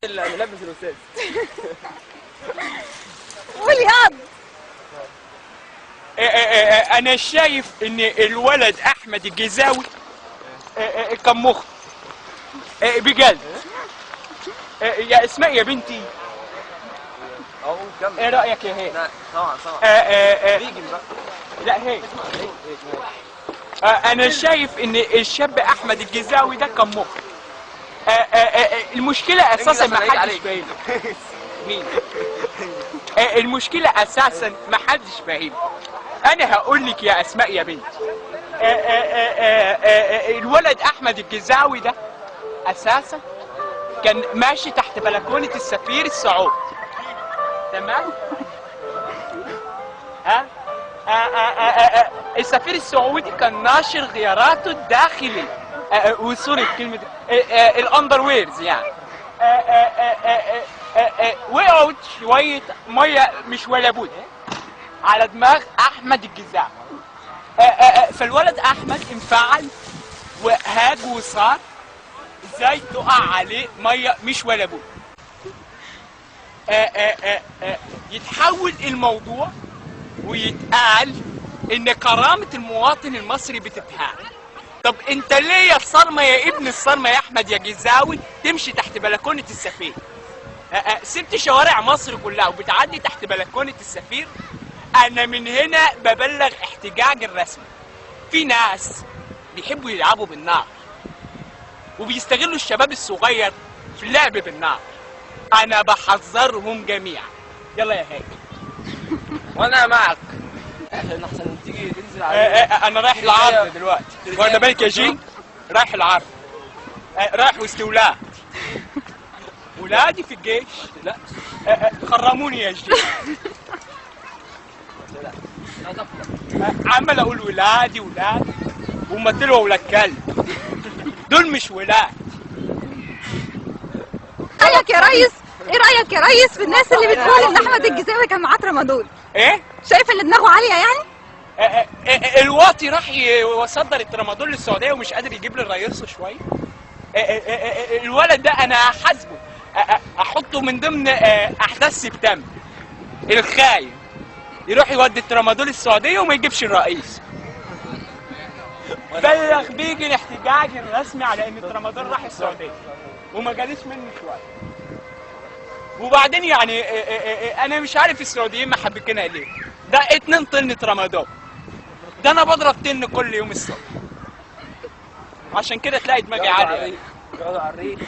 اللي ملبس الاستاذ. قول ياض. انا شايف ان الولد احمد الجيزاوي كان مخ بجد. يا اسماء يا بنتي، اهو كمل. ايه رايك يا هي؟ لا طبعا طبعا. بيجي بقى. لا هي انا شايف ان الشاب احمد الجيزاوي ده كان مخ. المشكلة اساسا ما حدش فاهمه. مين؟ المشكلة اساسا ما حدش فاهمه. انا هقول لك يا اسماء يا بنتي، الولد احمد الجيزاوي ده اساسا كان ماشي تحت بلكونة السفير السعودي، تمام؟ ها؟ السفير السعودي كان ناشر غياراته الداخلية، و sorry بكلمه ال underwears يعني. وقعت شوية مية مش ولا بد على دماغ احمد الجيزاوي. فالولد احمد انفعل وهاج وصار ازاي تقع عليه مية مش ولا بد. يتحول الموضوع ويتقال ان كرامة المواطن المصري بتتهان. طب انت ليه يا الصرمه يا ابن الصرمه يا احمد يا جيزاوي تمشي تحت بلكونة السفير؟ سبت شوارع مصر كلها وبتعدي تحت بلكونة السفير. انا من هنا ببلغ احتجاج الرسمي. في ناس بيحبوا يلعبوا بالنار وبيستغلوا الشباب الصغير في اللعب بالنار. انا بحذرهم جميعا. يلا يا هاج. وانا معك عشان احسن تيجي تنزل على انا رايح العرض دلوقتي، واخد بالك يا جي؟ رايح العرض، رايح وسط ولاد ولادي في الجيش. لا خرموني يا جي. لا لا تقلق. عمال اقول ولادي ولادي وهم طلعوا ولاد كلب. دول مش ولاد. رايك يا ريس؟ ايه رايك يا ريس في الناس اللي بتقول ان احمد الجيزاوي كان معاه ترامادول؟ ايه؟ شايف ان دماغه عالية يعني؟ الواطي راح يصدر الترامادول للسعودية ومش قادر يجيب للرئيس شوية. الولد ده انا هحاسبه، احطه من ضمن احداث سبتمبر. الخاين يروح يودي الترامادول السعودية وما يجيبش الرئيس. بلغ بيجي الاحتجاج الرسمي على ان الترامادول راح السعودية وما جاليش منه شوية. وبعدين يعني انا مش عارف السعوديين محبكينها ليه. ده 2 طن ترامادول، ده انا بضرب طن كل يوم الصبح، عشان كده تلاقي دماغي عالية. يقعدوا على الريق.